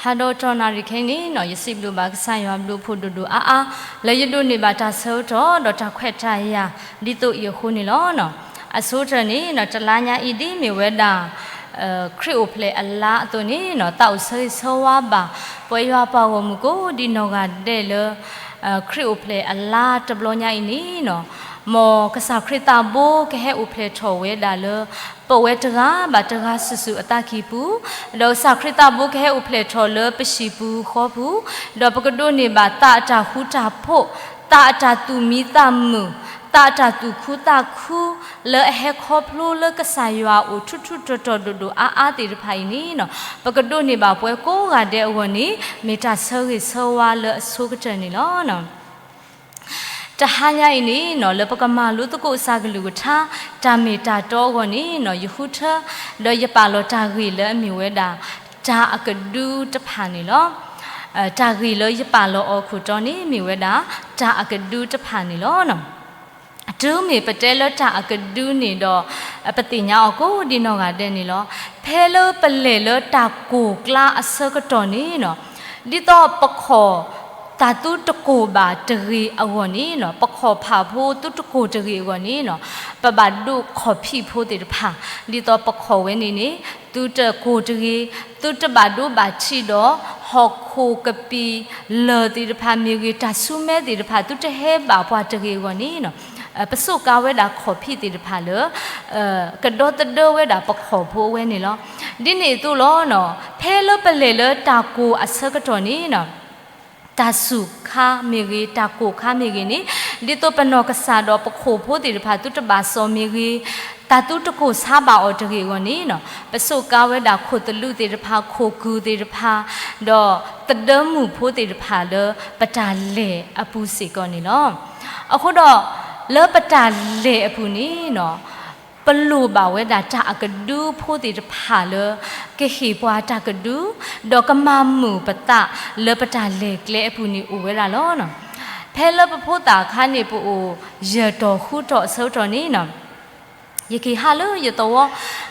ဖးဒီးတနၣ်ရံၣ်ခဲအံၤန့ၣ် ယစံးဘျုးဘၣ်ကစၢ်ယွၤဘျုးဖှိၣ်ဒိၣ်ဒိၣ်အါအါ လၢယဒိးန့ၢ်ဘၣ်တၢ်ဆၢကတီၢ်ဒီးတၢ်ခွဲးတၢ်ယာ်ဒ်သိးအံၤအဃိန့ၣ်လီၤ. အဆိကတၢၢ်န့ၣ် တလါညါအံၤဒ်မ့ၢ်ဝဲဒၣ် ခရံာ်အိၣ်ဖျဲၣ်အလါအသိးန့ၣ် သးအိၣ်ဆၢဂ့ၤဆၢဝါဘၣ် ပှၤယွၤပှၤဂီၢ်မုၢ်ကိးဒံနီၢ်ဂၤဒဲးလၢ ခရံာ်အိၣ်ဖျဲၣ်အလါတဘျီညါအံၤန့ၣ် မ်ကစၢ်ခရံာ်သးဘိကဟဲအိၣ်ဖျဲၣ်ထီၣ်ဝဲဒၣ်လၢ ပဝဲတဂၤဘၣ်တဂၤစုာ်စုာ်အသးကံၢ်ပူၤ, ဒီးကစၢ်ခရံာ်သးဘိကဟဲအိၣ်ဖျဲၣ်ထီၣ်လၢပဟံၣ်ပူၤဃီပူၤ, ဒီးပကဒိးန့ၢ်ဘၣ်သးအတၢ်ဃူတၢ်ဖိး, သးအတၢ်သူၣ်မံသးမုာ်, သးအတၢ်သူၣ်ခုသးခု လၢအဟဲခီဖျိလၢကစၢ်ယွၤအအိၣ်ထူထူတီတီဒိၣ်ဒိၣ်အါအါသ့ၣ်တဖၣ်အံၤန့ၣ် ပကဒိးန့ၢ်ဘၣ်ပှၤကိးဂၤဒဲးအဂီၢ်န့ၣ် မ့ၢ်တၢ်ဆၢဂ့ၤဆၢဝါလၢအဆိကတၢၢ်န့ၣ်လီၤ. တဟါညါအံၤန့ၣ် လၢပကမၤလိသကိးကစၢ်ကလုၢ်ကထါ တၢ်မ့ၢ်တၢ်တီအဂီၢ်န့ၣ် ယဃုထၢ ဒီးယပာ်လီၤတၢ်ဂ့ၢ်လၢအမ့ၢ်ဝဲဒၣ် တၢ်အကဒုတဖၣ်န့ၣ်လီၤ. တၢ်ဂ့ၢ်လၢယပာ်လီၤအီၤခိၣ်တီန့ၣ် မ့ၢ်ဝဲဒၣ် တၢ်အကဒုတဖၣ်န့ၣ်လီၤ. တုၤမ့ၢ်ပတဲလၢတၢ်အကဒုန့ၣ်ဒီး ပသ့ၣ်ညါအီၤကိးဒံနီၢ်ဂၤဒဲးန့ၣ်လီၤ. ဖဲလၢပလဲၤလၢတၢ်ကိၢ်ကျါအဆၢကတီၢ်န့ၣ် ဒ်သိးပခီၣ် တၢ်သုတကိၢ်ဘၣ်တဂ့ၤအဂီၢ်န့ၣ် ပခီၣ်ဖးဖိသုတကိၢ်တဂ့ၤအဂီၢ်န့ၣ် ပဘၣ်ဒိးခီၣ်ဖံးဖိသ့ၣ်တဖၣ် ဒ်သိးပခီၣ်ဝဲန့ၣ်န့ၣ် သုတကိၢ်တဂ့ၤ, သုတဘၣ်ဒိဘၣ်ထံးဒီး ဟီၣ်ခိၣ်ကပံာ်လၢၢ်သ့ၣ်တဖၣ်မ့ၢ်ဂ့ၤ တၢ်ဆူမဲသ့ၣ်တဖၣ် သုတဟဲဘၣ်ပှၤတဂ့ၤအဂီၢ်န့ၣ် ပစိာ်ကါဝဲဒၣ်ခီၣ်ဖံးသ့ၣ်တဖၣ်လၢ ကဒီသဒၢဝဲဒၣ်ပခီၣ်ဖိအဝဲန့ၣ်လီၤ. ဒ်န့ၣ်အသိးလီၤ. ဖဲလၢပလဲၤလၢတၢ်ကိၢ်အဆၢကတီၢ်န့ၣ် တၢ်စူၢ်ခါမ့ၢ်ဂ့ၤ တၢ်ကိၢ်ခါမ့ၢ်ဂ့ၤန့ၣ် ဒ်သိးပနီၢ်ကစၢ်ဒီးပခိၣ်ဖိသ့ၣ်တဖၣ် သုတဘၣ်စီၣ်မ့ၢ်ဂ့ၤ တၢ်သုတကိၢ်ဆါဘၣ်အီၤတဂ့ၤအဂီၢ်န့ၣ် ပစိာ်ကါဝဲဒၣ်ခိၣ်သလုးသ့ၣ်တဖၣ် ခိၣ်ကုၢ်သ့ၣ်တဖၣ် ဒီးသဒၢမုၢ်ဖိသ့ၣ်တဖၣ်လၢပတၢ်လဲၤအပူၤစ့ၢ်ကီးန့ၣ်လီၤ. အဃိဒီး လၢပတၢ်လဲၤအပူၤန့ၣ် ပလိၣ်ဘၣ်ဝဲဒၣ်တၢ်အကဒုဖိသ့ၣ်တဖၣ်လၢ ကဟ့ၣ်ပှၤတၢ်ကဒု ဒီးကမၤမုာ်ပသးလၢပတၢ်လဲၤကျဲအပူၤန့ၣ်အိၣ်ဝဲဒၣ်လီၤ. ဖဲလၢပဖိသၣ်အခါန့ၣ် ပအိၣ်ယဲၢ်တီၤဃုတီၤအဆၢကတီၢ်န့ၣ် ယက့ၤဟးလၢယသဝီ,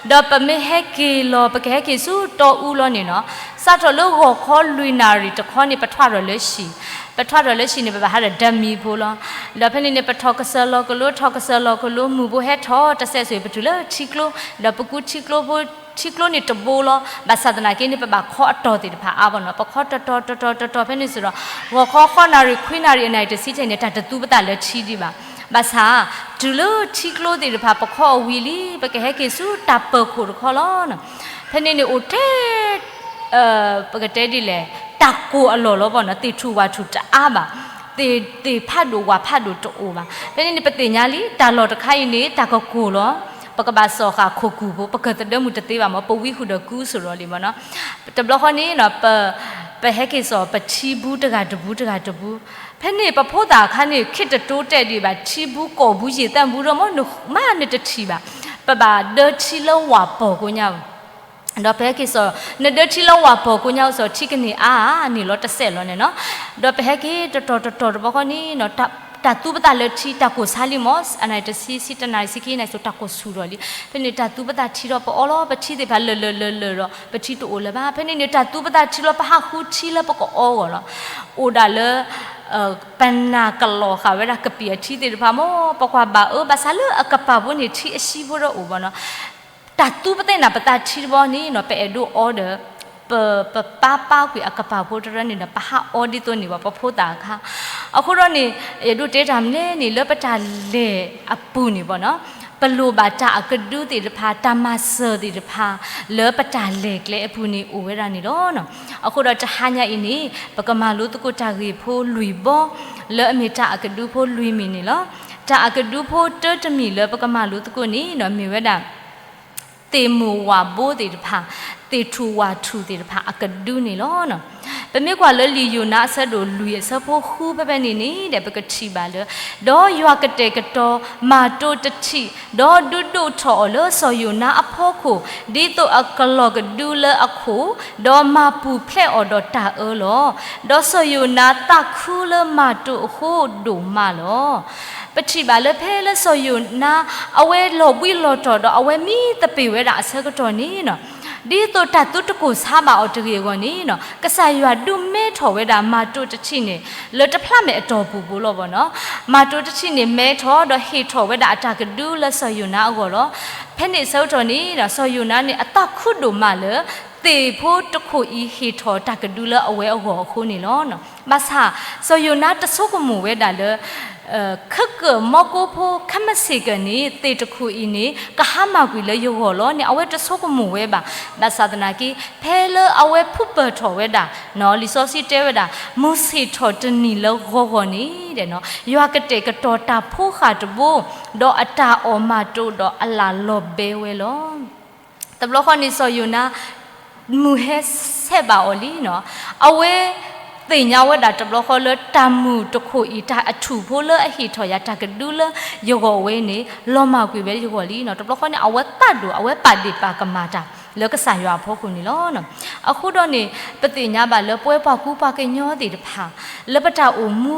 ဒီးပမ့ၢ်ဟဲက့ၤလီၤ ပကဟဲက့ၤဆူတီအူလီၤန့ၣ်နီၤ, စးထီၣ်လၢဂီၤခီလွံၢ်နၣ်ရံၣ်တခီန့ၣ် ပထွးထီၣ်လၢဟံၣ်, ပထွးထီၣ်လၢဟံၣ်န့ၣ် ပဘၣ်ဟးဒီးဓာတ်မီးဖိလီၤ. ဒီးဖဲန့ၣ်န့ၣ် ပထီၣ်ကစၢၢ်လီၤကလိ ထီၣ်ကစၢၢ်လီၤကလိ မုၢ်ဘိဟဲထီၣ်တစဲးစိၤ ပတုၤလၢထံကျိ, ဒီးပကူထံကျိဖိ ထံကျိန့ၣ်တဘိလီၤ. ဘၣ်ဆၣ်သနာ်က့န့ၣ် ပဘၣ်ခီအတီၤသ့ၣ်တဖၣ်အါဘၣ်နီၤ, ပခီတီၤတီၤတီၤတီၤတီၤဖဲန့ၣ်စ့ၢ်ဒီး ဂီၤခီဃိးနၣ်ရံၣ်ခွံနၣ်ရံၣ်အနၣ်ရံၣ်တဆံတၢ်န့ၣ် တၢ်တသူပသးလၢထံဒံးဘၣ်. ဘၣ်ဆၣ် တုၤလၢထံကျိသ့ၣ်တဖၣ် ပခီအီၤဝံၤလံ ပကဟဲက့ၤဆူတၢ်ပၢၤခိၣ်တခီလီၤ. ဖဲန့ၣ်န့ၣ်အိၣ်ထဲ ပကတဲဒ်လဲၣ်, တၢ်ကိၢ်အလီၢ်လီၤဘၣ်နီၤ, သ့ၣ်ထူၣ်ဝၣ်ထူၣ်တအါဘၣ်, သ့ၣ်ဖးဒိၣ်ဝၣ်ဖးဒိၣ်တအိၣ်ဘၣ်. ဖဲန့ၣ်န့ၣ် ပသ့ၣ်ညါလံ တၢ်လီၢ်တခါအံၤန့ၣ် တၢ်ကကိၢ်လီၤ. ပကဘၣ်စီၣ်ဃာ်ခိၣ်ကူၣ်ဖိ ပကသဒၢမုၢ်တသ့ဘၣ်မ့ၢ် ပဝံဃုာ်ဒီးကူစ့ၢ်ဒီးလံမ့ၢ်နီၤ. တဘျီဃီန့ၣ် ပဟဲက့ၤစီၣ်ပထံဘူတဂၤတဘူတဂၤတဘူ, ဖဲန့ၣ်ပဖိသၣ်အခါန့ၣ် ခ့တတိတဲာ်ဒံးဘၣ် ထံဘူကိာ်ဘူယံာ်သၣ်ဘူဒီးမ့ၢ် မးနတထံၣ်ဘၣ်, ပဘၣ်ဒၢထံလၢဝၣ်ပီၢ်ကိညါ ဒီးပဟဲက့ၤစီၣ် နဒၢထံလၢဝၣ်ပီၢ်ကိညါအိၣ်စီၣ် ထံကန့ၢ်အါန့ၣ်လီၤတစဲးလီၤန့ၣ်နီၤ. ဒီးပဟဲက့ၤတတီၤတတီၤတဘျီဃီန့ၣ် တၢ်သူပသးလၢထံ တၢ်ကိၢ်ဆါလံမ့ၢ် အနၣ်ရံၣ်တဆံ ဆံတနၣ်ရံၣ် ဆံခံနၣ်ရံၣ်စိၤ တၢ်ကိၢ်ဆူၣ်ထီၣ်လံ. ဖဲန့ၣ်တၢ်သူပသးထံဒီးပအီလီၤ ပထံသ့ၣ်တဖၣ်လၢာ်လၢာ်လၢာ်လၢာ်ဒီး ပထံတအိၣ်လၢၤဘၣ်. ဖဲန့ၣ်န့ၣ် တၢ်သူပသးထံလီၤ ပဟးဃုထံလၢပကအီဂီၢ်လီၤ. အိၣ်ဒၣ်လၢ ပနၢ်ကလီၤဃာ်ဝဲဒၣ်ကပံာ်အထံသ့ၣ်တဖၣ်မ့ၢ် ပကွၢ်ဘၣ်အၢ ဘၣ်ဆၣ်လၢအကပၤဖိန့ၣ် ထံအဆံဖိဒီးအိၣ်ဘၣ်နီၤ. တၢ်သူပသးန့ၣ် ပသးထံတဘျီန့ၣ်နီၤ ပအဲၣ်ဒိးအီဒီး ပ ပပာ်ပာ်ကွံာ်အကပၤဖိတရၢန့ၣ်ဒီး ပဟးအီဒ်သိးန့ၣ်ဘၣ် ပဖိသၣ်အခါ. အဃိဒီးန့ၣ် အဲၣ်ဒိးတဲတၢ်မနုၤလဲၣ်န့ၣ် လၢပတၢ်လဲၤအပူၤန့ၣ်ဘၣ်နီၤ ပလိၣ်ဘၣ်တၢ်အကဒုသ့ၣ်တဖၣ် တၢ်မၤစၢၤသ့ၣ်တဖၣ် လၢပတၢ်လဲၤကျဲအပူၤန့ၣ်အိၣ်ဝဲဒၣ်န့ၣ်လီၤ. အဃိဒီးတဟါညါအံၤန့ၣ် ပကမၤလိသကိးတၢ်ဂ့ၢ်ဖိလွံၢ်ဘီ လၢအမ့ၢ်တၢ်အကဒုဖိလွံၢ်မံၤန့ၣ်လီၤ. တၢ်အကဒုဖိတၢတမံၤလၢပကမၤလိသကိးန့ၣ်ဒီးမ့ၢ်ဝဲဒၣ် သ့ၣ်မုၢ်ဝၣ်ဘိသ့ၣ်တဖၣ် သ့ၣ်ထူၣ်ဝၣ်ထူၣ်သ့ၣ်တဖၣ်အကဒုန့ၣ်လီၤ. ပမ့ၢ်ကွၢ်လၢလံာ်ယိၤနါအဆၢဒိၣ်လွံၢ်အဆၢဖိဃုဖဲဖဲန့ၣ်န့ၣ်ဒီး ပကထံၣ်ဘၣ်လၢ ဒီးယွၤကတဲာ်ကတီၤမၤတိတထံၣ်, ဒီးဒုးဒိၣ်ထီၣ်အီၤလၢစီၤယိၤနါအဖီခိၣ် ဒ်သိးအကလီၤကဒုလၢအခိၣ်, ဒီးမၤပူၤဖျဲးအီၤဒီးတၢ်အၢလီၤ. ဒီးစီၤယိၤနါသးခုလၢမၤတိအဃိဒိၣ်မးလီၤ. ပထံၣ်ဘၣ်လၢဖဲလၢစီၤယိၤနါ အဝဲလီၤဘှံးလီၤတီၤဒီးအဝဲမံသပ့ၤဝဲဒၣ်အဆၢကတီၢ်န့ၣ်နီၤ ဒ်သိးတၢ်သုတကိၢ်ဆါဘၣ်အီၤတဂ့ၤအဂီၢ်န့ၣ်, ကစၢ်ယွၤဒုးမဲထီၣ်ဝဲဒၣ်မၤတိာ်တထံၣ်န့ၣ် လၢတဖျါမဲာ်အတီၢ်ပူၤဘိလီၤဘၣ်နီၤ. မၤတိာ်တထံၣ်န့ၣ် မဲထီၣ်ဒီးဟ့ၣ်ထီၣ်ဝဲဒၣ်အတၢ်ကဒုလၢစီၤယိၤနါအဂီၢ်လီၤ. ဖဲန့ၣ်အဆၢကတီၢ်န့ၣ် စီၤယိၤနါန့ၣ် အသးခုဒိၣ်မးလၢ သ့ၣ်ဖိတခိၣ်အံၤဟ့ၣ်ထီၣ်တၢ်ကဒုလၢအဝဲအဂီၢ်အဃိန့ၣ်လီၤ. ဘၣ်ဆၣ် စီၤယိၤနါတဆိကမိၣ်ဝဲဒၣ်လၢ ခကၢၢ်မီကိဖိခဲမုၢ်ဆ့ၣ်ကၢၢ်န့ၣ် သ့ၣ်တခိၣ်အံၤန့ၣ် ကဟါမၢ်ကွံာ်လၢယဂီၢ်လီၤန့ၣ် အဝဲတဆိကမိၣ်ဝဲဘၣ်. ဘၣ်ဆၣ်သနာ်က့ ဖဲလၢအဝဲဖုပၢၢ်ထီၣ်ဝဲဒၣ် လံာ်စီဆှံတဲဝဲဒၣ် မုၢ်ဆ့ၣ်ထီၣ်တနံၤလၢဂီၤဂီၤန့ၣ် ယွၤကတဲာ်ကတီၤတၢ်ဖိဃၢ်တဘိ ဒီးအတၢ်အီၣ်မၤတိာ်ဒီးအလၣ်လီၤဘှံးဝဲလီၤ. တဘျီဃီန့ၣ်စီၤယိၤနါ မုၢ်ဟဲဆဲးဘၣ်အီၤလံနီၤ. အဝဲသ့ၣ်ညါဝဲဒၣ်တဘျီဃီလၢတၢ်မုၢ်တခိၣ်အံၤ တၢ်အထူၣ်ဖိလၢအဟ့ၣ်ထီၣ်ယၤတၢ်ကဒုလၢယဂီၢ်ဝဲန့ၣ် လီၤမၢ်ကွံာ်ဝဲယဂီၢ်လံနီၤ. တဘျီဃီန့ၣ် အဝဲသးဒိၣ် အဝဲပာ်ဒ့ၣ်ပာ်ကမၣ်တၢ် လၢကစၢ်ယွၤအဖီခိၣ်န့ၣ်လီၤ. အဃိဒီးန့ၣ် ပသ့ၣ်ညါဘၣ်လၢပဝဲပှၤကူပှၤကညီသ့ၣ်တဖၣ် လၢပတၢ်အိၣ်မူ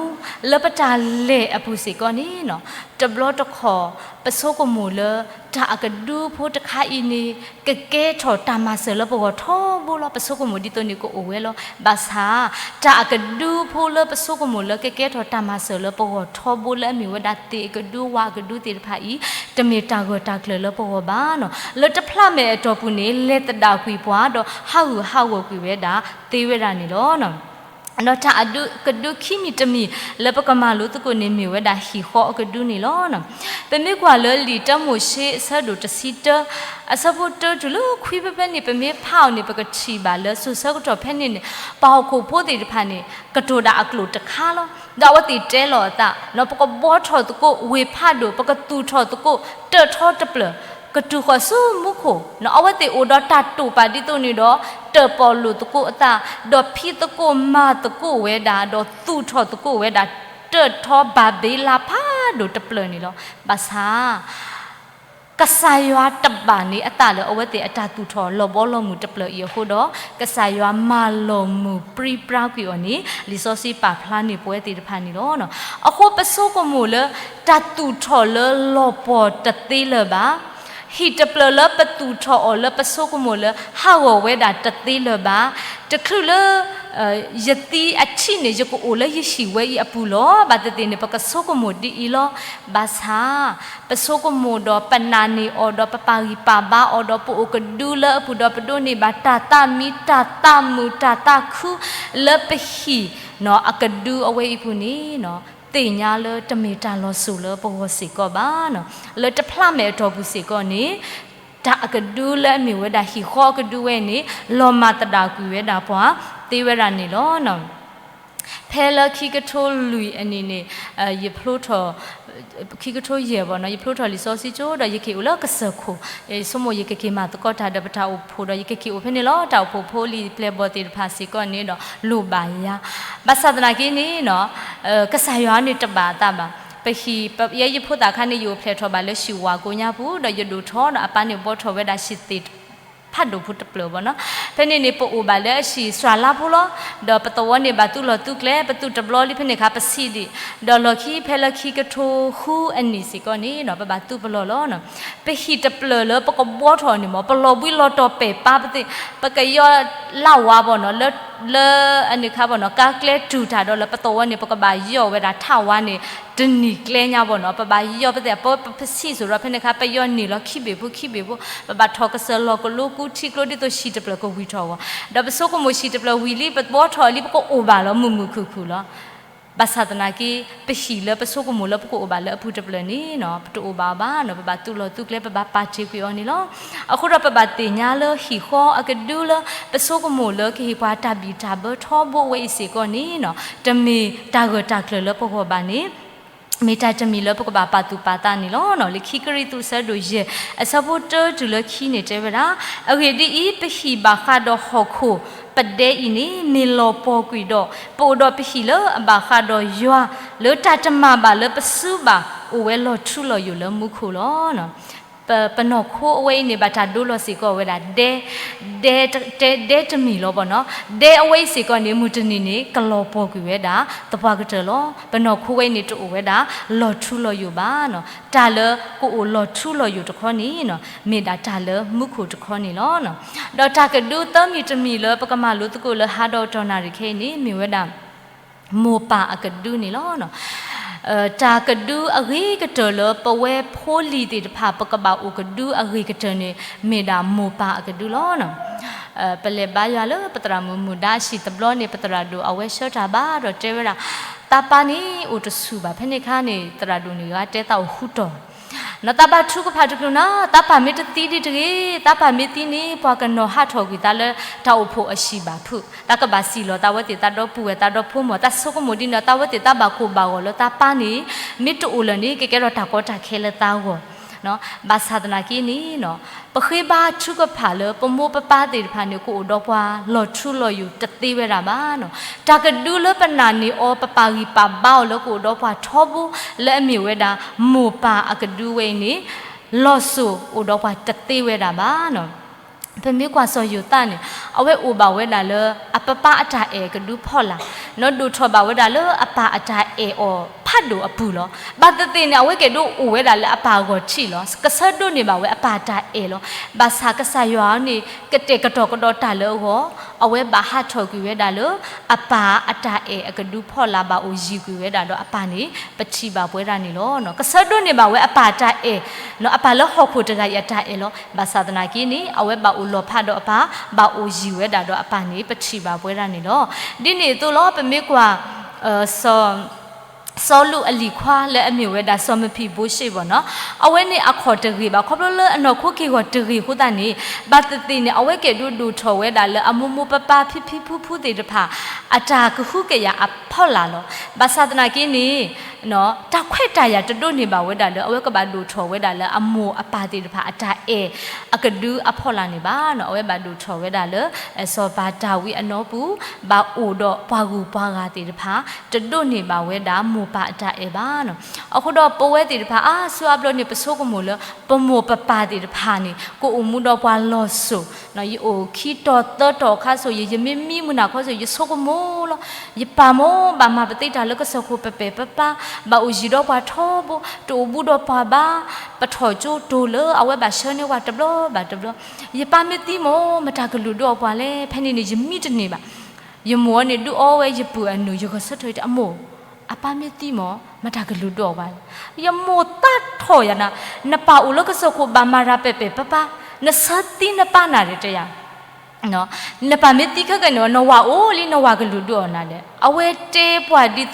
လၢပတၢ်လဲၤအပူၤစ့ၢ်ကီးန့ၣ်နီၤ တဘျီတခီၣ် ပဆိကမိၣ်လၢ တၢ်အကဒုဖိတခါအံၤန့ၣ် ကကဲထီၣ်တၢ်မၤစၢၤလၢပဂီၢ်ထီဘိလီၤ. ပဆိကမိၣ်ဒ်သိးန့ၣ်ကအိၣ်ဝဲလီၤ. ဘၣ်ဆၣ် တၢ်အကဒုဖိလၢပဆိကမိၣ်လၢကကဲထီၣ်တၢ်မၤစၢၤလၢပဂီၢ်ထီဘိလၢအမ့ၢ်ဝဲဒၣ်သ့ၣ်အကဒုဝၣ်အကဒုသ့ၣ်တဖၣ်အံၤ တမ့ၢ်တၢ်ဂၢၢ်တၢ်ကျၢၤလၢပဂီၢ်ဘၣ်နီၤ. လၢတဖျါမဲာ်အတီၢ်ပူၤန့ၣ် လဲၤသဒၣ်ကွံာ်ပှၤဒီးဟးဂူာ်ဟးဂီၤကွံာ်ဝဲဒၣ်သ့ဝဲဒၣ်န့ၣ်လီၤ. ဒီးတၢ်အဒုးကဒုခံမံၤတမံၤလၢပကမၤလိသကိးန့ၣ်မ့ၢ်ဝဲဒၣ်ဟံၣ်ဃီအကဒုန့ၣ်လီၤ. ပမ့ၢ်ကွၢ်လၢလံာ်တၢမိၤၡ့အဆၢဒိၣ်တဆံတၢ အဆၢဖိတၢတုၤလၢခွံဖဲဖဲန့ၣ် ပမ့ၢ်ဖးအီၤန့ၣ် ပကထံၣ်ဘၣ်လၢစိၤဆၢကတီၢ်ဖဲန့ၣ်န့ၣ် ပှၤဟီၣ်ခိၣ်ဖိသ့ၣ်တဖၣ်န့ၣ် ကတိၤဒၣ်အကျိာ်တခါလီၤ. ဒီးအဝဲသ့ၣ်တဲလီၤအသး ပကဘှီထီၣ်သကိးဝ့ၢ်ဖးဒိၣ် ပကသူၣ်ထီၣ်သကိး တၢၢ်ထီတပျၢၢ် ကတုၤဃီၤဆူမူခိၣ် အဝဲသ့ၣ်အိၣ်ဒီးတၢ်တိာ်ပာ်ဒ်သိးန့ၣ်ဒီး တၢၣ်ပီၣ်လိာ်သကိးအသး ဒီးဖံးသကိးမၤသကိးဝဲဒၣ် ဒီးသူၣ်ထီၣ်သကိးဝဲဒၣ် တၢၢ်ထီဘၤဘ့လးဖးဒိၣ်တပျၢၢ်န့ၣ်လီၤ. ဘၣ်ဆၣ် ကစၢ်ယွၤတဘၣ်န့ၢ်အသးလၢအဝဲသ့ၣ်အတၢ်သူၣ်ထီၣ်လီၤဘီလီၤမုၢ်တပျၢၢ်အံၤအဃိဒီး ကစၢ်ယွၤမၤလီၤမုၢ်ပြံပြါကွံာ်အီၤန့ၣ် လံာ်စီဆှံပာ်ဖျါန့ၢ်ပဝဲသ့ၣ်တဖၣ်န့ၣ်လီၤ. အဃိပဆိကမိၣ်လၢ တၢ်သူၣ်ထီၣ်လၢလီၤပှီၢ်တသ့လၢၤဘၣ် ဟံၣ်တပျၢၢ်လၢပသူၣ်ထီၣ်အီၤလၢပဆိကမိၣ်လၢဟးဂီၤဝဲဒၣ်တသ့လၢၤဘၣ်, တချုးလၢ ယသံအထံးန့ၣ် ယကအိၣ်လၢယဟံၣ်ဝဲအံၤအပူၤလီၤ. ဘၣ်သ့ၣ်သ့ၣ်န့ၣ် ပကဆိကမိၣ်ဒ်အံၤလီၤ. ဘၣ်ဆၣ် ပဆိကမိၣ်ဒီးပနာ်န့ၢ်အီၤဒီးပပာ်ဂံၢ်ပာ်ဘါအီၤဒီးပအိၣ်ကဒုလၢအပူၤဒီးပဒိးန့ၢ်ဘၣ်တၢ်သးမံ တၢ်သးမုာ် တၢ်သးခု လၢပဟံၣ်အကဒုအဝဲအံၤပူၤန့ၣ် သ့ၣ်ညါလၢတမ့ၢ်တၢ်လီၤစိၤလၢပဂီၢ်စ့ၢ်ကီးဘၣ်. လၢတဖျါမဲာ်အတီၢ်ပူၤစ့ၢ်ကီးန့ၣ် တၢ်အကဒုလၢအမ့ၢ်ဝဲဒၣ်ဟံၣ်ဃီအကဒုဝဲန့ၣ် လီၤမၢ်သဒၣ်ကွံာ်ဝဲဒၣ်ပှၤသ့ဝဲဒၣ်န့ၣ်လီၤ. ဖဲလၢခံကထိလွံၢ်အနံၣ်န့ၣ် ယဖျိထီၣ် ခံကထိယဲၢ်ဘၣ်နီၤ ယဖျိထီၣ်လံာ်စီဆှံကၠိဒီး ယက့ၤအိၣ်လၢကစၢၢ်ခိၣ် ဆိကမိၣ်ယကက့ၤမၤသကိးတၢ်ဒီးပတၢ်အိၣ်ဖှိၣ်ဒီး ယကက့ၤအိၣ်ဖဲန့ၣ်လီၤ. တၢ်အိၣ်ဖှိၣ်ဖိလံာ်ပျဲၢ်ဘီၣ်သ့ၣ်တဖၣ်စ့ၢ်ကီးန့ၣ်ဒီး လိၣ်ဘၣ်ယၤ ဘၣ်ဆၣ်သနာ်က့န့ၣ်နီၤ ကစၢ်ယွၤန့ၣ်တဘၣ်အသးဘၣ်. ပဟံၣ် ယဲယဖိသၣ်ခါန့ၣ် ယအိၣ်ဖျဲၣ်ထီၣ်ဘၣ်လၢဟံၣ်ဝၣ်ကိညါပူၤ ဒီးယဒိၣ်ထီၣ်ဒီးအပၢ်န့ၣ်ဘှီထီၣ်ဝဲဒၣ်ဟံၣ်သ့ၣ် ဖးဒိၣ်ဖိတပျၢၢ်ဘၣ်နီၤ. ဖဲန့ၣ်န့ၣ် ပအိၣ်ဘၣ်လၢအဟံၣ်စှၤလါဖိလီၤ. ဒီးပသဝီန့ၣ်ဘၣ်သူၣ်လီၤသူၣ်ကျဲ ပသူၣ်တဘျီလံဖဲန့ၣ်အခါ ပဆံးဒံး ဒီးလီၢ်ခံဖဲလၢခံကထိဃုအနံၣ်စ့ၢ်ကီးန့ၣ်နီၤ ပဘၣ်သူၣ်ပလီၢ်လီၤ. ပဟံၣ်တပျၢၢ်လၢပကဘှီထီၣ်န့ၣ်မ့ၢ် ပလီၤဘှံးလီၤတီၤပဲာ်ပာ်ပသ့ၣ် ပကယီၢ်လၢ်ဝါဘၣ်နီၤ လၢ လၢအန့ၣ်ခါဘၣ်နီၤ ကါကျဲတူၢ်တၢ်ဒီးလၢပသဝီန့ၣ် ပကဘၣ်ယီၢ်ဝဲဒၣ်ထးဝါန့ၣ် တနံၤကျဲညါဘၣ်နီၤ ပဘၣ်ယီၢ်ပသ့ၣ် ပ ပဆံးစိၤဒီးဖဲန့ၣ်အခါ ပယီၢ်န့ၢ်လီၤခံဘ့ၣ်ဖိခံဘ့ၣ်ဖိ ပဘၣ်ထီၣ်ကစၢၢ်လီၢ်ကလိကူထံကျိဒ်သိးဟံၣ်တပျၢၢ်ကဝံၤထီၣ်အဂီၢ် ဒီးပဆိကမိၣ်ဟံၣ်တပျၢၢ်ဝံၤလံ ပဘှီထီၣ်လံ ပကအိၣ်ဘၣ်လီၤ မုာ်မုာ်ခုၣ်ခုၣ်လီၤ. ဘၣ်ဆၣ်သနာ်က့ ပဟံၣ်လၢပဆိကမိၣ်လၢပကအိၣ်ဘၣ်လၢအပူၤတပျၢၢ်န့ၣ်နီၤ ပတအိၣ်ဘၣ်အီၤဘၣ်နီၤ ပဘၣ်သူၣ်လီၤသူၣ်ကျဲ ပဘၣ်ပာ်တ့ၢ်ကွံာ်အီၤန့ၣ်လီၤ. အဃိဒီးပဘၣ်သ့ၣ်ညါလၢဟံၣ်ဃီအကဒုလၢ ပဆိကမိၣ်လၢကဟ့ၣ်ပှၤတၢ်ဘံၣ်တၢ်ဘၢထီဘိဝဲအံၤစ့ၢ်ကီးန့ၣ်နီၤ တမ့ၢ်တၢ်ဂၢၢ်တၢ်ကျၢၤလၢပဂီၢ်ဘၣ်န့ၣ် မ့ၢ်တၢ်တမံၤလၢပကဘၣ်ပာ်သူၣ်ပာ်သးန့ၣ်လီၤ. လၢခံကရံၣ်သူးအဆၢဒိၣ်ယဲၢ် အဆၢဖိတၢတုၤလၢခံန့ၣ်တဲဝဲဒၣ်, အဂ့ၢ်ဒ်အံၤ, ပဟံၣ်ဘၣ်ဃးဒီးဟီၣ်ခိၣ်ပဒဲအံၤန့ၣ် မ့ၢ်လီၤပှီၢ်ကွံာ်ဒီး ပအိၣ်ဒီးပဟံၣ်လၢအဘၣ်ဃးဒီးယွၤ လၢတၢ်တမၤဘၣ်လၢပစုဘၣ် အိၣ်ဝဲလီၤထူလီၤယိာ်လၢမူခိၣ်လီၤ. ပနီၢ်ခိအဝဲအံၤန့ၣ် ဘၣ်တၢ်ဒိလီၤစ့ၢ်ကီးဝဲဒၣ်ဒဲ, ဒဲ, ဒဲတမံၤလီၤဘၣ်နီၤ. ဒဲအဝဲအံၤစ့ၢ်ကီးန့ၣ် မုၢ်တနံၤန့ၣ် ကလီၤပှီၢ်ကွံာ်ဝဲဒၣ် သပှၢ်ကတၢၢ်လီၤ. ပနီၢ်ခိဝဲအံၤန့ၣ် တအိၣ်ဝဲဒၣ် လီၤထူလီၤယိာ်ဘၣ်နီၤ. တၢ်လၢကအိၣ်လီၤထူလီၤယိာ်တခီန့ၣ်နီၤ မ့ၢ်ဒၣ်တၢ်လၢမူခိၣ်တခီန့ၣ်လီၤ. ဒီးတၢ်ကဒုသၢမံၤတမံၤလၢပကမၤလိသကိးလၢဟါဒီးတီၢ်နၣ်ရံၣ်ခဲအံၤန့ၣ် မ့ၢ်ဝဲဒၣ် မိၢ်ပၢ်အကဒုန့ၣ်လီၤ. တၢ်ကဒုအဂ့ၤကတၢၢ်လၢပဝဲဖိလံၤသ့ၣ်တဖၣ် ပကဘၣ်အိၣ်ကဒုအဂ့ၤကတၢၢ်န့ၣ် မ့ၢ်ဒၣ်မိၢ်ပၢ်အကဒုလီၤ. ပလဲၤဘါယွၤလၢပသရၣ်မုၣ်မုၢ်ဒါအဟံၣ်တဘျီန့ၣ် ပသရၣ်ဒိၣ်အဝဲဆှၢတၢ်ဘါဒီးတဲဝဲဒၣ်, သးပၢ်န့ၣ်အိၣ်တဆူၣ်ဘၣ်. ဖဲန့ၣ်အခါန့ၣ် သရၣ်ဒိၣ်န့ၣ် ဂၤတဲသးအိၣ်ဃုတီၢ် နီၤ သးဘၣ်ထုကဖၣ်တချုးနီၤ, သးပၢ်မ့ၢ်တသံဒ်တဂ့ၤ, သးပၢ်မ့ၢ်သံန့ၣ် ပှၤကနီၤဟးထီၣ်ကွံာ်သးလၢတၢ်အိၣ်ဖှိၣ်အဟံၣ်ဘၣ်ဖုး, သးကဘၣ်စံၣ်လီၤသးဝဲသ့ၣ်သးဒီပုၢ်ဝဲၢ်သးဒီဖိမုၣ်, သးဆိကမိၣ်ဒ်န့ၣ် သးဝဲသ့ၣ်သးဘၣ်ကိၢ်ဘၣ်ဂီၤလၢသးပၢ်န့ၣ် မ့ၢ်တအိၣ်လၢၤန့ၣ် ကကဲထီၣ်တၢ်ကီတၢ်ခဲလၢသးဂီၢ် ဘၣ်ဆၣ်သနာ်က့န့ၣ် ပဃ့ဘါထုကဖၣ်လၢပမိၢ်ပပၢ်သ့ၣ်တဖၣ်န့ၣ် ကအိၣ်ဒီးပှၤလီၤထူလီၤယိာ်တသ့ဝဲဒၣ်ဘၣ်နီၤ. တၢ်ကဒုလၢပနာ်န့ၢ်အီၤ ပပာ်ဂံၢ်ပာ်ဘါအီၤလၢကအိၣ်ဒီးပှၤထီဘိ လၢအမ့ၢ်ဝဲဒၣ် မိၢ်ပၢ်အကဒုဝဲအံၤန့ၣ် လီၤစိၤအိၣ်ဒီးပှၤတသ့ဝဲဒၣ်ဘၣ်နီၤ. ပမ့ၢ်ကွၢ်စီၤယိၤသးန့ၣ် အဝဲအိၣ်ဘၣ်ဝဲဒၣ်လၢအပပၢ်အတၢ်အဲၣ်အကဒုဖီလာ်, နီၤ ဒိၣ်ထီၣ်ဘၣ်ဝဲဒၣ်လၢအပၢ်အတၢ်အဲၣ်အီၤဖးဒိၣ်အပူၤလီၤ. ဘၣ်သ့ၣ်သ့ၣ်န့ၣ် အဝဲကဲဒိၣ်အိၣ်ဝဲဒၣ်လၢအပၢ်အဂီၢ်ထံးလီၤ. ကဆၢဒိးန့ၢ်ဘၣ်ဝဲအပၢ်အတၢ်အဲၣ်လီၤ. ဘၣ်ဆၣ်ကစၢ်ယွၤန့ၣ် ကတဲာ်ကတီၤကဒီးတၢ်လၢအဂီၢ်, အဝဲဘၣ်ဟးထီၣ်ကွံာ်ဝဲဒၣ်လၢ အပၢ်အတၢ်အဲၣ်အကဒုဖီလာ် ဘၣ်အိၣ်ယံၤကွံာ်ဝဲဒၣ်ဒီးအပၢ်န့ၣ် ပထံၣ်ဘၣ်ပဝဲဒၣ်န့ၣ်လီၤ. ကဆၢဒိးန့ၢ်ဘၣ်ဝဲအပၢ်အတၢ်အဲၣ်, အပၢ်လၢဟီၣ်ခိၣ်တဂၤအံၤအတၢ်အဲၣ်လီၤ. ဘၣ်ဆၣ်သနာ်က့န့ၣ် အဝဲဘၣ်အိၣ်လီၤဖးဒီးအပၢ်, ဘၣ်အိၣ်ယံၤဝဲဒၣ်ဒီးအပၢ်န့ၣ် ပထံၣ်ဘၣ်ပဝဲဒၣ်န့ၣ်လီၤ. ဒ်န့ၣ်အသိးလီၤ ပမ့ၢ်ကွၢ် စီၤလူးအလံၤခွါလၢအမ့ၢ်ဝဲဒၣ်စီၤမဖံးဘိၡ့ဘၣ်နီၤ, အဝဲန့ၣ်အခီၣ်တဂ့ၤဘၣ်, ခီဖျိလၢအနီၢ်ခိက့ၢ်ဂီၤတဂ့ၤအဃိသတးန့ၣ် ဘၣ်သ့ၣ်သ့ၣ်န့ၣ် အဝဲကဲဒိၣ်ဒိၣ်ထီၣ်ဝဲဒၣ်လၢအမိၢ်မိၢ်ပၢ်ပၢ်ဖံဖံဖုဖုသ့ၣ်တဖၣ် အတၢ်ကဟုကယာ်အဖီလာ်လီၤ. ဘၣ်ဆၣ်သနာ်က့န့ၣ် တၢ်ခွဲးတၢ်ယာ်တဒိးန့ၢ်ဘၣ်ဝဲဒၣ်လၢ အဝဲကဘၣ်ဒိၣ်ထီၣ်ဝဲဒၣ်လၢအမိၢ်အပၢ်သ့ၣ်တဖၣ်အတၢ်အဲၣ်အကဒုအဖီလာ်န့ၣ်ဘၣ်နီၤ. အဝဲဘၣ်ဒိၣ်ထီၣ်ဝဲဒၣ်လၢ စီၤပၤဒၤဝံးအနီပူၤ ဘၣ်အိၣ်ဒီးပှၤဂုၤပှၤဂၤသ့ၣ်တဖၣ် တဒိးန့ၢ်ဘၣ်ဝဲဒၣ်မိၢ်ပၢ်အတၢ်အဲၣ်ဘၣ်နီၤ. အဃိဒီးပဝဲသ့ၣ်တဖၣ်အါစုအါဘျီန့ၣ် ပဆိကမိၣ်လၢ ပမိၢ်ပပၢ်သ့ၣ်တဖၣ်န့ၣ် ကအိၣ်မူဒီးပှၤလီၤစိၤ, ယအိၣ်ခံတီၤသၢတီၤအခါစိၤ ယ ယမ့ၢ်မံမုၢ်နၤခီစိၤ ယဆိကမိၣ်လီၤ. ယပၢ်မ့ၢ်ဘၣ်မၤပသ့တၢ်လၢကစၢၢ်ခိၣ်ပပဲာ်ပပၢ်, ဘၣ်အိၣ်ယံၤဒီးပှၤထီဘိ, တအိၣ်ဘူးဒီးပှၤဘၣ်, ပထီၣ်ကၠိတိၤလၢအဝဲဘၣ်ဆှၢန့ၢ်ပှၤတဘျီဘၣ်တဘျီ, ယပၢ်မ့ၢ်သံမ့ၢ် မတၤကလုာ်ဒိၣ်အီၤပှၤလဲၣ်. ဖဲန့ၣ်န့ၣ် ယမံတန့ၢ်ဘၣ်. ယမိၢ်အီၤန့ၣ် ဒုးအီဝဲယပုၢ်အနုၢ် ယဂဲၤဆၢထၢၣ်တဲ အမိၢ်, အပၢ်မ့ၢ်သံမ့ၢ် မတၤကလုာ်ဒိၣ်အီၤပှၤလဲၣ်. ယမိၢ်သးထီၣ်ယၤနၤ, နပၢ်အိၣ်လၢကစၢၢ်ခိၣ်ဘၣ်မၤတၢ်ပဲာ်ပဲာ်ပၢ်ပၢ်, နဆၢသံနပၢ်နၤဒီးတဲယၤ နပၢ်မ့ၢ်သံခဲကနံၣ် နဝၤအိၣ်လံ နဝၤကလုာ်ဒိၣ်အီၤနၤဒီး အဝဲတဲပှၤဒ်သိး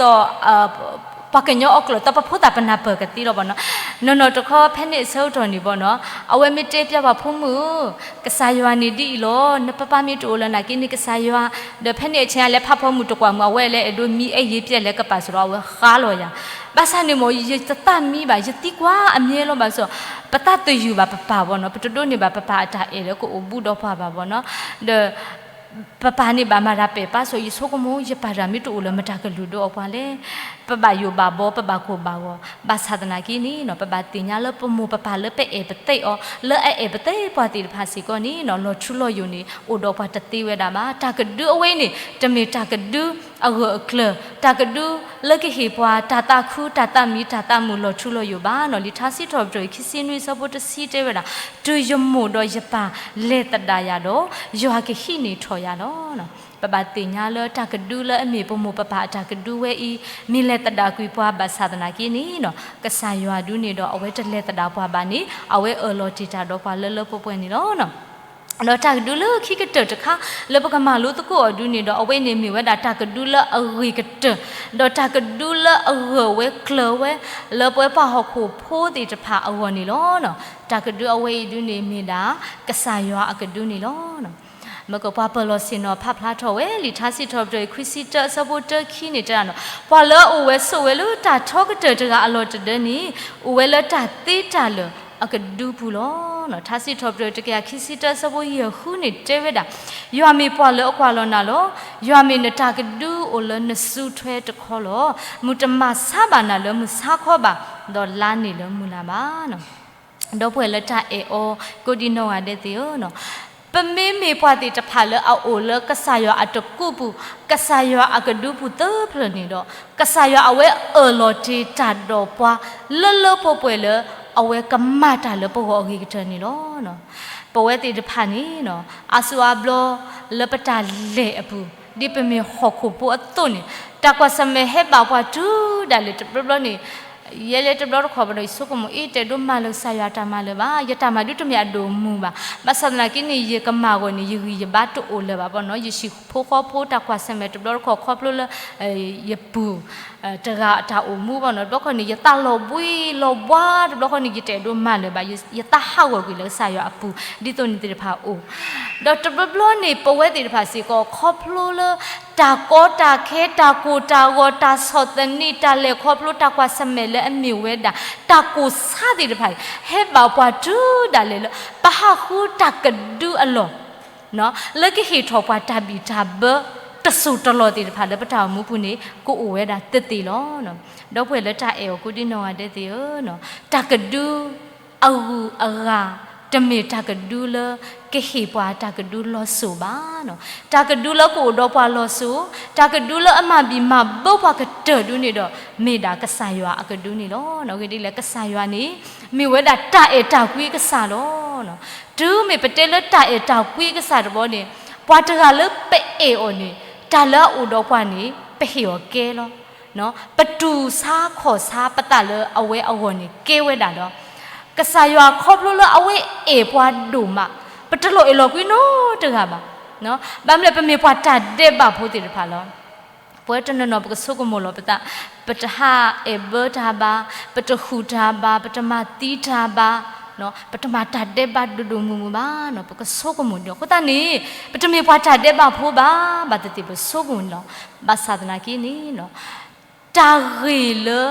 ပှၤကညီအကျိာ် တၢ်ပဖိသၣ်ပနၢ်ပၢၢ်ကသ့လီၤဘၣ်နီၤ. နီၢ်နီၢ်တခီဖဲန့ၣ်အဆၢကတီၢ်န့ၣ်ဘၣ်နီၤ အဝဲမ့ၢ်တဲပျၢ်ပှၤဖိမုၣ်ဧၢ, ကစၢ်ယွၤန့ၣ်ဒ်အံၤလီၤ. နပၢ်ပၢ်မ့ၢ်တအိၣ်လၢၤနာ်က့န့ၣ် ကစၢ်ယွၤ, ဒီးဖဲန့ၣ်အဆၢလဲၤဖးဖီမုၢ်တကွၢ်မုၢ် အဝဲလဲၤအဲၣ်ဒိးမံအဲၣ်ယ့ၤပျဲၢ်လဲၤကပာ်စရီ အဝဲဃါလီၤယၤ. ဘၣ်ဆၣ်န့ၣ်မ့ၢ် ယတသးမံဘၣ်, ယသံကွၢ်အမြဲလီၤဘၣ်စ့ၢ်, ပသးသယုၢ်ဘၣ်ပပၢ်ဘၣ်နီၤ, ပတဒိးန့ၢ်ဘၣ်ပပၢ်အတၢ်အဲၣ်လၢကအိၣ်ဘူးဒီးပှၤဘၣ်ဘၣ်နီၤ. ဒီး ပပၢ်န့ၣ်ဘၣ်မၤတၢ်ပဲာ်ပၢ်စ့ၢ် ယဆိကမိၣ် ယပၢ်တၢ်မ့ၢ်တအိၣ်လၢၤ မတၤကလုာ်ဒိၣ်အီၤပှၤလဲၣ်. ပဘၣ်ယိၣ်ဘၣ်ဘီ ပဘၣ်ကိၢ်ဘၣ်ဂီၤ, ဘၣ်ဆၣ်သနာ်က့န့ၣ် ပဘၣ်သ့ၣ်ညါလၢပမိၢ်ပပၢ်လၢပအဲၣ်ပသ့အီၤ လၢအအဲၣ်ပသ့ပှၤသ့ၣ်တဖၣ်စ့ၢ်ကီးန့ၣ် လီၤထူလီၤယိာ်န့ၣ် အိၣ်ဒီးပှၤတသ့ဝဲဒၣ်ဘၣ်. တၢ်ကဒုအဝဲအံၤန့ၣ် တမ့ၢ်တၢ်ကဒုအဂၢၢ်အကျၢၤ, တၢ်ကဒုလၢကဟ့ၣ်ပှၤတၢ်သးခု တၢ်သးမံ တၢ်သးမုာ်လီၤထူလီၤယိာ်ဘၣ်နီၤ. လံာ်ထါစံးထီၣ်ပတြၢၤ ခံဆံနွံအဆၢဖိတဆံတဲဝဲဒၣ်, တုၤယမိၢ်ဒီးယပၢ်လဲၤသဒၣ်ယၤဒီး ယွၤကဟံးန့ၢ်ထီၣ်ယၤလီၤ. ပဘၣ်သ့ၣ်ညါလၢတၢ်ကဒုလၢအမ့ၢ်ပမိၢ်ပပၢ်အတၢ်ကဒုဝဲအံၤ မ့ၢ်လဲၤသဒၣ်ကွံာ်ပှၤဘၣ်ဆၣ်သနာ်က့န့ၣ် ကစၢ်ယွၤဒုန့ၣ်ဒီး အဝဲတလဲၤသဒၣ်ပှၤဘၣ်န့ၣ် အဝဲအၢၣ်လီၤတ့ၢ်တၢ်ဒီးပှၤလၢလၢပှဲၤပှဲၤန့ၣ်လီၤ. ဒီးတၢ်ကဒုလၢခံကတၢၢ်တခါ လၢပကမၤလိသကိးအီၤဒုန့ၣ်ဒီး အဝဲန့ၣ်မ့ၢ်ဝဲဒၣ်တၢ်ကဒုလၢအဂ့ၤကတၢၢ်, ဒီးတၢ်ကဒုလၢအဂၢၢ်ဝဲကျၢၤဝဲ လၢပဝဲပှၤဟီၣ်ခိၣ်ဖိသ့ၣ်တဖၣ်အဂီၢ်န့ၣ်လီၤ. တၢ်ကဒုအဝဲအံၤဒုန့ၣ်မ့ၢ်ဒၣ် ကစၢ်ယွၤအကဒုန့ၣ်လီၤ. မ့ၢ်ကပှၤပၢၤလီၢ်ဆ့ၣ်နီၤဖးဖျါထီၣ်ဝဲ လံာ်ထါစံးထီၣ်ပတြၢၤ ခွံဆံတၢအဆၢဖိတၢခံန့ၣ်တဲဒၣ်နီၤ, ပှၤလၢအအိၣ်ဝဲဆိးဝဲလၢတၢ်ထီကတၢၢ်တဂၤအလီၢ်တဒၢန့ၣ် အိၣ်ဝဲလၢတၢ်သ့တၢ်လၢာ်အကဒုပူၤလီၤ. ထါစံးထီၣ်ပတြၢၤ တကယၤခံဆံတၢအဆၢဖိယဲၢ်ဃုန့ၣ်တဲဝဲဒၣ်, ယွၤမ့ၢ်ပှၤလၢအကွၢ်လီၤနၤလီၤ. ယွၤမ့ၢ်နတၢ်ကဒုအိၣ်လၢနစုထွဲတခီလီၤ. မုၢ်တမၤဆါဘၣ်နၤလၢမုၢ်ဆါခီဘၣ်, ဒီးလါန့ၢ်လၢမုၢ်လၢ်ဘၣ်. ဒီပုၢ်ဝဲၢ်လၢတၢ်အဲၣ်အီၤကိးဒံနီၢ်ဂၤဒဲးသ့ၣ်ဧၢ, ပမ့မ့ၢ်ပှၤသ့ၣ်တဖၣ်လၢအအိၣ်လၢကစၢ်ယွၤအတကူၣ်ပူၤ, ကစၢ်ယွၤအကဒုပူၤသၢဖျၢၣ်န့ၣ်ဒီး, ကစၢ်ယွၤအဝဲအၢၣ်လီၤတ့ၢ်တၢ်ဒီးပှၤ လၢလၢပှဲၤပှဲၤလၢ အဝဲကမၤတၢ်လၢပဂီၢ်အဂ့ၤကတၢၢ်န့ၣ်လီၤ. ပဝဲသ့ၣ်တဖၣ်န့ၣ် အါစုအါဘျီလၢပတၢ်လဲၤအပူၤ ဒ်ပမ့ၢ်ဟီၣ်ခိၣ်ဖိအသိးန့ၣ်, တၢ်ကွၢ်ဆၢၣ်မဲာ်ဟဲဘၣ်ပှၤတုၤဒၣ်လဲာ်တဘျီဘျီန့ၣ်, ယဲလၢတဘျီတခီၣ်ဘၣ်ဒီး ယဆိကမိၣ် အ့ တဲဒိးမၤလၢကစၢ်ယွၤတၢ်မၤလၢၤဘၣ်, ယတၢ်မၤဒုတမ့ၢ်အဒိၣ်မုၢ်ဘၣ်, ဘၣ်ဆၣ်သနာ်က့န့ၣ် ယကမၤအဂီၢ်န့ၣ် ယဂံၢ်ယဘါတအိၣ်လၢၤဘၣ်ဘီနီၤ, ယဟံၣ်ဖိဃီဖိတၢ်ကွၢ်ဆၢၣ်မဲာ်တဘျီတခီၣ်ခီဖျိလၢ ယပူၤ တဂၤအတၢ်အိၣ်မူဘၣ်နီၤ, တဘျီခီန့ၣ် ယသးလီၤဘှံးလီၤဘှါ, တဘျီခီန့ၣ် ယတအဲၣ်ဒိးမၤလၢၤဘၣ်, ယသးဟးဂီၤကွံာ်လၢကစၢ်ယွၤအပူၤ ဒ်သိးန့ၣ်သ့ၣ်တဖၣ်အိၣ်, ဒီးတဘျီဘျီန့ၣ် ပဝဲသ့ၣ်တဖၣ်စ့ၢ်ကီး ခီဖျိလၢ တၢ်ကီတၢ်ခဲ တၢ်ကိၢ်တၢ်ဂီၤ တၢ်ဆီၣ်သနံး တၢ်လဲၤခီဖျိ တၢ်ကွၢ်ဆၢၣ်မဲာ်လၢအမ့ၢ်ဝဲဒၣ် တၢ်ကိၢ်ဆါသ့ၣ်တဖၣ်န့ၣ် ဟဲဘၣ်ပှၤတုၤဒၣ်လဲာ်လၢ ပဟးဃုတၢ်ကဒုအလီၢ် လၢကဟ့ၣ်ထီၣ်ပှၤတၢ်ဘံၣ်တၢ်ဘၢ တစိၢ်တလီၢ်သ့ၣ်တဖၣ်လၢပတၢ်အိၣ်မူပူၤန့ၣ် ကအိၣ်ဝဲဒၣ်သ့သ့လီၤ. ဒီပုၢ်ဝဲၢ်လၢတၢ်အဲၣ်အီၤကိးဒံနီၢ်ဂၤဒဲးသ့ၣ်ဧၢ, တၢ်ကဒုအဂုၤအဂၤ တမ့ၢ်တၢ်ကဒုလၢ ကဟ့ၣ်ပှၤတၢ်ကဒုလီၤစိၤဘၣ်, တၢ်ကဒုလၢကအိၣ်ဒီးပှၤလီၤစိၤ, တၢ်ကဒုလၢအမၤဘံၣ်မၤဘၢပှၤကတၢၢ်ဒုန့ၣ်ဒီး မ့ၢ်ဒၣ်ကစၢ်ယွၤအကဒုန့ၣ်လီၤ. အဂ့ၢ်ဒ်လဲၣ် ကစၢ်ယွၤန့ၣ် မ့ၢ်ဝဲဒၣ်တၢ်အဲၣ်တၢ်ကွံကစၢ်လီၤ. တုၤမ့ၢ်ပတဲလၢတၢ်အဲၣ်တၢ်ကွံကစၢ်တဘျီန့ၣ် ပှၤတဂၤလၢပအဲၣ်အီၤန့ၣ် တၢ်လၢအအိၣ်ဒီးပှၤန့ၣ် ပဟ့ၣ်အီၤကဲလီၤ. ပတူၢ်ဆါခီၣ်ဆါပသးလၢအဝဲအဂီၢ်န့ၣ် ကဲဝဲဒၣ်ဒီး ကစၢ်ယွၤခီဖျိလၢအဝဲအဲၣ်ပှၤဒိၣ်မး ပတလီၤအဲၣ်လီၤကွံနီတဂၤဘၣ်. ဘၣ်မနုၤလဲၣ် ပမ့ၢ်ပှၤတၢ်ဒဲးဘးဖိသ့ၣ်တဖၣ်လီၤ. ပဝဲတနီၤနီၤ ပကဆိကမိၣ်လီၤပသး, ပတဟးအဲၣ်ဘၢတၢ်ဘၣ်, ပတဃုတၢ်ဘၣ်, ပတမၤသံတၢ်ဘၣ်, ပတမၤတၢ်ဒဲးဘးဒိၣ်ဒိၣ်မုၢ်မုၢ်ဘၣ်နီၤ, ပကဆိကမိၣ်ဒီး အဃိသတးန့ၣ် ပတမ့ၢ်ပှၤတၢ်ဒဲးဘးဖိဘၣ်, ဘၣ်သ့ၣ်သ့ၣ်ပဆိကမိၣ်န့ၣ်လီၤ. ဘၣ်ဆၣ်သနာ်က့န့ၣ် တၢ်ဂ့ၢ်လၢ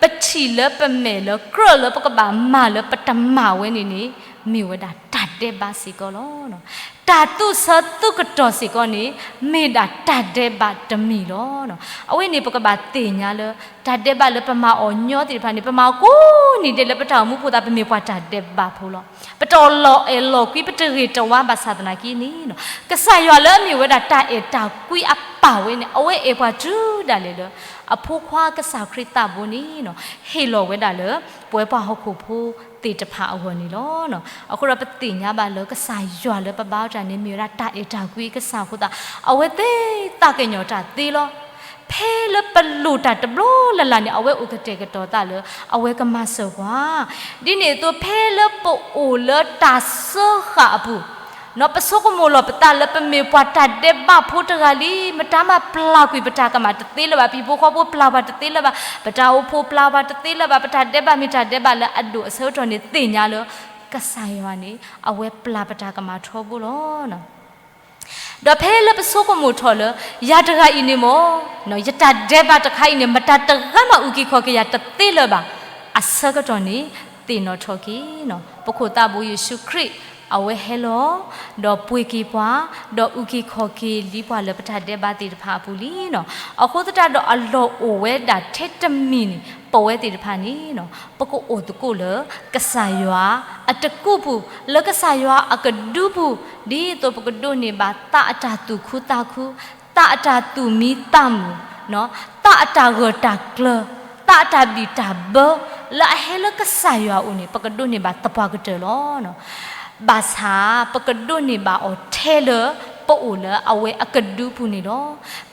ပထံၣ်လၢပမဲာ်လၢကြၢးလၢပကဘၣ်မၤလၢပတမၤဝဲန့ၣ်န့ၣ် မ့ၢ်ဝဲဒၣ်တၢ်ဒဲးဘးစ့ၢ်ကီးလီၤ. တၢ်သူၣ်ဆၢသူၣ်ကတီၢ်စ့ၢ်ကီးန့ၣ် မ့ၢ်ဒၣ်တၢ်ဒဲးဘးတမံၤလီၤ. အဝဲန့ၣ် ပကဘၣ်သ့ၣ်ညါလၢ တၢ်ဒဲးဘးလၢပမၤအီၤညီသ့ၣ်တဖၣ်န့ၣ် ပမၤအီၤကိးနံၤဒဲးလၢပတၢ်အိၣ်မူဖိသး ပမ့ၢ်ပှၤတၢ်ဒဲးဘးဖိလီၤ. ပတလီၤအဲၣ်လီၤကွံ ပတဂ့ၤတဝါဘၣ်ဆၣ်သနာ်က့န့ၣ် ကစၢ်ယွၤလၢအမ့ၢ်ဝဲဒၣ်တၢ်အဲၣ်တၢ်ကွံအပၢ်ဝဲန့ၣ် အဝဲအဲၣ်ပှၤတုၤဒၣ်လဲာ်လၢ အဖိခွါကစၢ်ခရံာ်သးဘိန့ၣ် ဟ့ၣ်လီၤဝဲဒၣ်လၢ ပဝဲပှၤဟီၣ်ခိၣ်ဖိသ့ၣ်တဖၣ်အဂီၢ်န့ၣ်လီၤ. အဃိဒီးပသ့ၣ်ညါဘၣ်လၢကစၢ်ယွၤလၢပဘါအီၤတၢ်န့ၣ် မ့ၢ်ဝဲဒၣ်တၢ်အဲၣ်တၢ်ကွံကစၢ်အဃိသတး အဝဲသ့ၣ်သးကညီၤတၢ်သ့လီၤ. ဖဲလၢပလိၣ်တၢ်တဘျီလၢ်လၢ်န့ၣ် အဝဲအိၣ်ကတဲာ်ကတီၤသးလၢ အဝဲကမၤစၢၤပှၤ ဒ်န့ၣ်အသိး ဖဲလၢပအိၣ်လၢတၢ်စၢဃာ်အပူၤ ပဆိကမိၣ်လီၤပသးလၢပမ့ၢ်ပှၤတၢ်ဒဲးဘးဖိတဂၤလံ, မတၤမးပျၢ်ကွံာ်ပတၢ်ကမၣ်တသ့လၢၤဘၣ်, ပဟံၣ်ဖိဃီဖိပျၢ်ပှၤတသ့လၢၤဘၣ်, ပတၢ်အိၣ်ဖှိၣ်ပျၢ်ပှၤတသ့လၢၤဘၣ်, ပတၢ်ဒဲးဘးမ့ၢ်တၢ်ဒဲးဘးလၢအဒိၣ်အဆၢကတီၢ်န့ၣ် သ့ၣ်ညါလၢ ကစၢ်ယွၤန့ၣ် အဝဲပျၢ်ပတၢ်ကမၣ်ထီဘိလီၤ. ဒီးဖဲလၢပဆိကမိၣ်ထီၣ်လၢ ယၤတဂၤအံၤန့ၣ်မ့ၢ် ယတၢ်ဒဲးဘးတခါအံၤန့ၣ် မတၤတဂၤမးအုၣ်က့ၤခီၣ်က့ၤယၤတသ့လၢၤဘၣ် အဆၢကတီၢ်န့ၣ် သ့ၣ်နီၣ်ထီၣ်က့ၤ ပခိၣ်သးဘိယ့ၣ်ၡူးခရံာ် အဝဲဟဲလီၤ ဒီးပှ့ၤက့ၤပှၤ ဒီးအုၣ်က့ၤခီၣ်က့ၤလံပှၤလၢပတၢ်ဒဲးဘးသ့ၣ်တဖၣ်အပူၤလံ. အဃိသတးဒီးအလီၢ်အိၣ်ဝဲဒၣ်ထဲတမံၤန့ၣ် ပဝဲသ့ၣ်တဖၣ်န့ၣ် ပကအိၣ်သကိးလၢ ကစၢ်ယွၤအတကူၣ်ပူၤ လၢကစၢ်ယွၤအကဒုပူၤ ဒ်သိးပကဒိးန့ၢ်ဘၣ်သးအတၢ်သူၣ်ခုသးခု သးအတၢ်သူၣ်မံသးမုာ် သးအတၢ်ဂၢၢ်တၢ်ကျၢၤ သးအတၢ်ဘံၣ်တၢ်ဘၢ လၢအဟဲလၢကစၢ်ယွၤအအိၣ်န့ၣ် ပကဒိးန့ၢ်ဘၣ်သပှၢ်ကတၢၢ်လီၤ. ဘၣ်ဆၣ်ပကဒိးန့ၢ်ဘၣ်အီၤထဲလၢ ပအိၣ်လၢအဝဲအကဒုပူၤန့ၣ်လီၤ.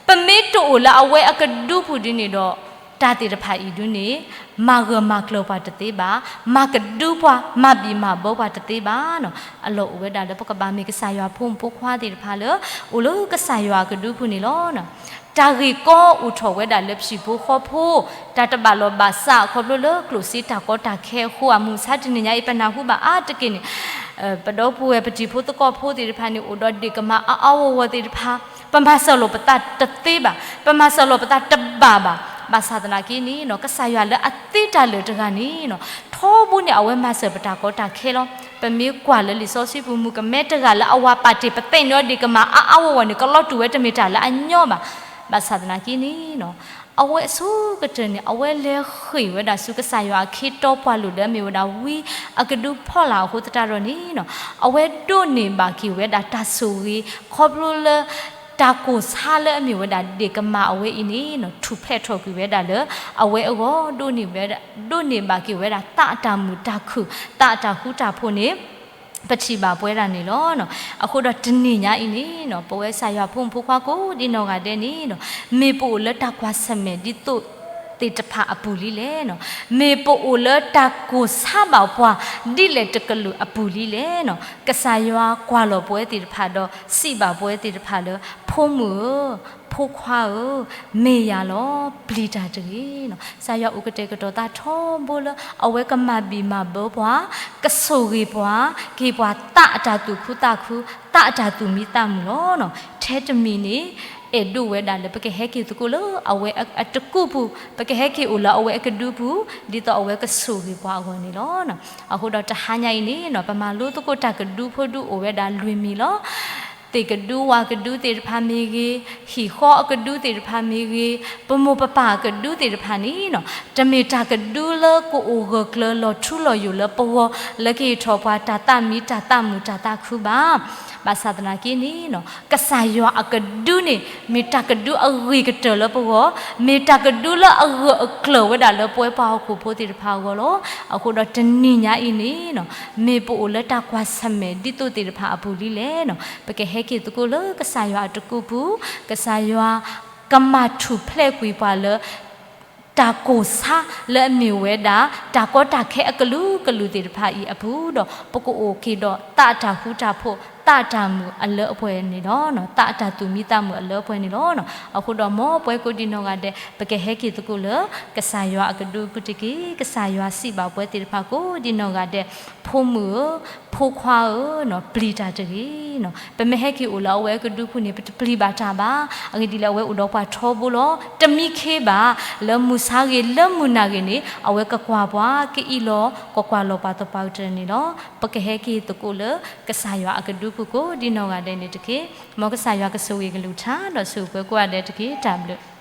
ပမ့ၢ်တအိၣ်လၢအဝဲအကဒုပူၤဒ်န့ၣ်ဒီး တၢ်သ့ၣ်တဖၣ်အံၤဒုန့ၣ် မၤဂၢၢ်မၤကျၢၤပှၤတသ့ဘၣ်, မၤကဒုပှၤ မၤဘံၣ်မၤဘၢပှၤတသ့ဘၣ်နီၤ. အလီၢ်အိၣ်ဝဲဒၣ်လၢပကဘၣ်မ့ၢ်ကစၢ်ယွၤဖိမုၣ်ဖိခွါသ့ၣ်တဖၣ်လၢ အိၣ်လၢကစၢ်ယွၤအကဒုပူၤန့ၣ်လီၤ. တၢ်ဂ့ၢ်ကီအိၣ်ထီၣ်ဝဲဒၣ်လၢဟံၣ်ဖိဃီဖိ တၢ်တဘၣ်လီၢ်ဘၣ်စးခီဖျိလၢကျိၣ်စ့တၢ်ကီတၢ်ခဲအဃိ အမုၢ်မဆါတနံၤညါအံၤ ပနၢ်ဟူဘၣ်အါတက့ၢ်န့ၣ် ပဒီပုၢ်ဝဲၢ်ပတံၤဖိသကိးဖိသ့ၣ်တဖၣ်န့ၣ် အိၣ်ဒီးဒ့ၣ်ကမၢ်အါအါဂီၢ်ဂီၢ်သ့ၣ်တဖၣ် ပမၤစၢၤလိာ်ပသးတသ့ဘၣ်, ပမၤစၢၤလိာ်ပသးတဘၣ်ဘၣ်. ဘၣ်ဆၣ်သနာ်က့န့ၣ် ကစၢ်ယွၤလၢအသ့တၢ်လၢာ်တဂၤန့ၣ် ထီဘိန့ၣ် အဝဲမၤစၢၤပတၢ်ကီတၢ်ခဲလီၤ. ပမ့ၢ်ကွၢ်လၢလံာ်စီဆှံပူၤ မုၣ်ကမဲတဂၤလၢအဝၤပာ်တ့ၢ် ပသ့ၣ်န့ၢ်အီၤဒ့ၣ်ကမၢ်အါအါဂီၢ်ဂီၢ်န့ၣ် ကလီၤတူာ်ဝဲတမ့ၢ်တၢ်လၢအညီဘၣ်. ဘၣ်ဆၣ်သနာ်က့န့ၣ် အဝဲအဆိကတၢၢ်န့ၣ် အဝဲလဲၤဃ့ၢ်ဝဲဒၣ်ဆူကစၢ်ယွၤအခ့တီပှၢ်လိာ်လၢအမ့ၢ်ဝဲဒၣ်ဝံအကဒုဖီလာ်အဃိသတးဒီးန့ၣ်, အဝဲဒိးန့ၢ်ဘၣ်က့ၤဝဲဒၣ်တၢ်ဆိၣ်ဂ့ၤ ခီဖျိလၢ တၢ်ကိၢ်ဆါလၢအမ့ၢ်ဝဲဒၣ်ဒ့ၣ်ကမၢ်အဝဲအံၤန့ၣ် ထူၣ်ဖျဲးထီၣ်ကွံာ်ဝဲဒၣ်လၢ အဝဲအဂီၢ် ဒိးန့ၢ်ဘၣ်က့ၤဝဲဒၣ်သးအတၢ်မုာ်တၢ်ခုၣ် သးအတၢ်ဃူတၢ်ဖိးန့ၣ် ပထံၣ်ဘၣ်ပဝဲဒၣ်န့ၣ်လီၤ. အဃိဒီးတနံၤညါအံၤန့ၣ် ပဝဲကစၢ်ယွၤဖိမုၣ်ဖိခွါကိးဒ်နီၢ်ဂၤဒဲးန့ၣ် မ့ၢ်ပအိၣ်လၢတၢ်ကွၢ်ဆၢၣ်မဲာ်ဒ်သိးသ့ၣ်တဖၣ်အပူၤလံလဲၣ်, မ့ၢ်ပအိၣ်လၢတၢ်ကိၢ်ဆါဘၣ်ပှၤဒ်လဲၣ်တကလုာ်အပူၤလံလဲၣ်. ကစၢ်ယွၤကွၢ်လီၤပဝဲသ့ၣ်တဖၣ်ဒီးစံးဘၣ်ပဝဲသ့ၣ်တဖၣ်လၢ ဖိမုၣ်ဧၢ, ဖိခွါဧၢ, မ့ၢ်ယၤလီၤ, ပျံၤတၢ်တဂ့ၤ. ကစၢ်ယွၤအိၣ်ကတဲာ်ကတီၤသးထီဘိလၢ အဝဲကမၤဘံၣ်မၤဘၢပှၤ, ကဆိၣ်ဂ့ၤပှၤ, ကဟ့ၣ်ပှၤသးအတၢ်သူၣ်ခုသးခု, သးအတၢ်သူၣ်မံသးမုာ်လီၤ. ထဲတမံၤန့ၣ် အဲၣ်ဒိးဝဲဒၣ်လၢပကဟဲက့ၤသကိးလၢအဝဲအတကူၣ်ပူၤ, ပကဟဲက့ၤအိၣ်လၢအဝဲအကဒုပူၤ, ဒ်သိးအဝဲကဆိၣ်ဂ့ၤပှၤအဂီၢ်န့ၣ်လီၤ. အဃိဒီးတဟါညါအံၤန့ၣ် ပမၤလိသကိးတၢ်ကဒုဖိဒုအိၣ်ဝဲဒၣ်လွံၢ်မံၤလီၤ. သ့ၣ်ကဒုဝၣ်ကဒုသ့ၣ်တဖၣ်မ့ၢ်ဂ့ၤ, ဟံၣ်ဃီအကဒုသ့ၣ်တဖၣ်မ့ၢ်ဂ့ၤ, ပမိၢ်ပပၢ်အကဒုသ့ၣ်တဖၣ်န့ၣ် တမ့ၢ်တၢ်ကဒုလၢကအိၣ်ဂၢၢ်ကျၢၤလီၤထူလီၤယိာ်လၢပဂီၢ် လၢကဟ့ၣ်ထီၣ်ပှၤတၢ်သးမံတၢ်သးမုာ်တၢ်သးခုဘၣ်. ဘၣ်ဆၣ်သနာ်က့န့ၣ် ကစၢ်ယွၤအကဒုန့ၣ် မ့ၢ်တၢ်ကဒုအဂ့ၤကတၢၢ်လၢပဂီၢ်, မ့ၢ်တၢ်ကဒုလၢအဂၢၢ်အကျၢၤဝဲဒၣ်လၢပဝဲပှၤဟီၣ်ခိၣ်ဖိသ့ၣ်တဖၣ်အဂီၢ်လီၤ. အဃိဒီးတနံၤညါအံၤန့ၣ် မ့ၢ်ပအိၣ်လၢတၢ်ကွၢ်ဆၢၣ်မဲာ်ဒ်သိးသ့ၣ်တဖၣ်အပူၤလံလဲၣ်, ပကဟဲက့ၤသကိးလၢကစၢ်ယွၤအတကူၣ်ပူၤ, ကစၢ်ယွၤကမၤထူၣ်ဖျဲးကွံာ်ပှၤလၢ တၢ်ကိၢ်ဆါလၢအမ့ၢ်ဝဲဒၣ် တၢ်ကီတၢ်ခဲအကလုာ်ကလုာ်သ့ၣ်တဖၣ်အံၤအပူၤဒီး ပကအိၣ်က့ၤဒီးသးအတၢ်ဃူတၢ်ဖိး သးအတၢ်မုာ်အလၢအပှဲၤန့ၣ်လီၤ. သးအတၢ်သူၣ်မံသးမုာ်အလၢအပှဲၤန့ၣ်လီၤ. အဃိဒီးမ်ပဝဲကိးဒံနီၢ်ဂၤဒဲး ပကဟဲက့ၤသကိးလၢ ကစၢ်ယွၤအကဒုပူၤတက့ၢ်. ကစၢ်ယွၤစံးဘၣ်ပဝဲသ့ၣ်တဖၣ်ကိးဒံနီၢ်ဂၤဒဲး, ဖိမုၣ်ဧၢ, ဖိခွါဧၢ, ပျံၤတၢ်တဂ့ၤ. ပမ့ၢ်ဟဲက့ၤအိၣ်လၢအဝဲအကဒုပူၤန့ၣ် ပတပျံၤဘၣ်တၢ်ဘၣ်. အဂ့ၢ်ဒ်လဲၣ် အဝဲအိၣ်ဒီးပှၤထီဘိလီၤ. တမံခ့ဘၣ်, လၢမုၢ်ဆါဂ့ၤ လၢမုၢ်နၤဂ့ၤန့ၣ် အဝဲကကွၢ်ပှၤ, ကအံၣ်လီၤ, ကကွၢ်လီၤပှၤသပှၢ်ကတၢၢ်န့ၣ်လီၤ. ပကဟဲက့ၤသကိးလၢ ကစၢ်ယွၤအကဒုပူၤကိးဒံနီၢ်ဂၤဒဲးန့ၣ်တက့ၢ်. မ်ကစၢ်ယွၤကဆိၣ်ဂ့ၤကလုၢ်ကထါ ဒီးဆိၣ်ဂ့ၤပှၤကိးဂၤဒဲးတက့ၢ်. တၢ်ဘျုး